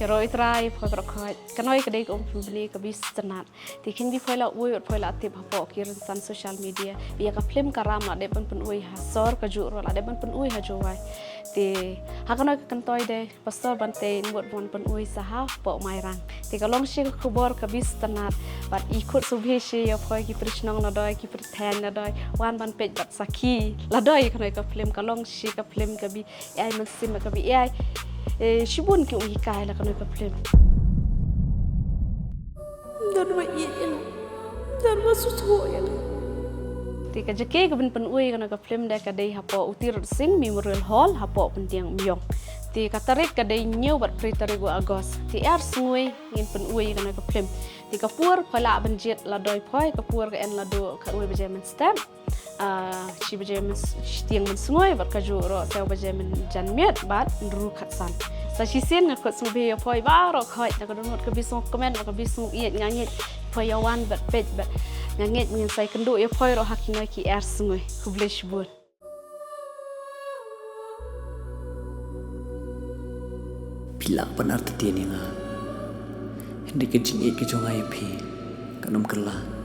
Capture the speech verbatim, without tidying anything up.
Ro i trai poi bro khoi. Ka noi ka dei ka um pynbni ka Bi Sngewtynnad. Te khyndiat poi la uoi, poi la tip hapoh ki rynsan social media. Ba ïa ka film Ka Ram la dep ban pynui ha sor, kajuh ruh la dep ban pynui ha Jowai. Te ha ka noi ka kyntoy dei Pastor Bantei mut ban pynui sa hapoh Mairang. Te ka long shi ka khubor ka Bi Sngewtynnad. Bad i khot sngewbha shi ïa poi ki pyrshang la doi, ki pyrthen la doi. Wan ban peit bad sakhi la doi ka noi ka film, ka long shi ka film ka Bi ai mynsiem ka Bi ai. Eh, shibun ki um hikai la ka noi ka film. Don wa i in. Don wa susu yang. Te ka jaka ka ban pynui ka noi ka film dei ka dei hapoh U Tirot Sing Memorial Hall hapoh Pyndiang Umïong. Te ka tarik ka dei hynñiew bad phra tarik u August. Te ar sngi ngin pynui ka noi ka film. Te ka por poi la ban jied la doi poi, ka por ka en la do ka uoi baje mynstep. Ah, shi baje myn, shiteng mynsngi bad kajuh ruh saw baje mynjanmiet bad hynriew khatsan. Sa shisien nga khot sngewbha ïa poi baroh khoi, na ka dohnud ka Bi Sngewkmen bad ka Bi Sngewïeit, nga ngeit poi ïa wan bad peit bad nga ngeit ngin sa ïakynduh ïa poi ruh ha ki noi ki ar sngi. Khublei shibun. Phi lah ban artatien ïa nga, hynrei ka jingïeit ka jong nga ïa phi kan ym kylla.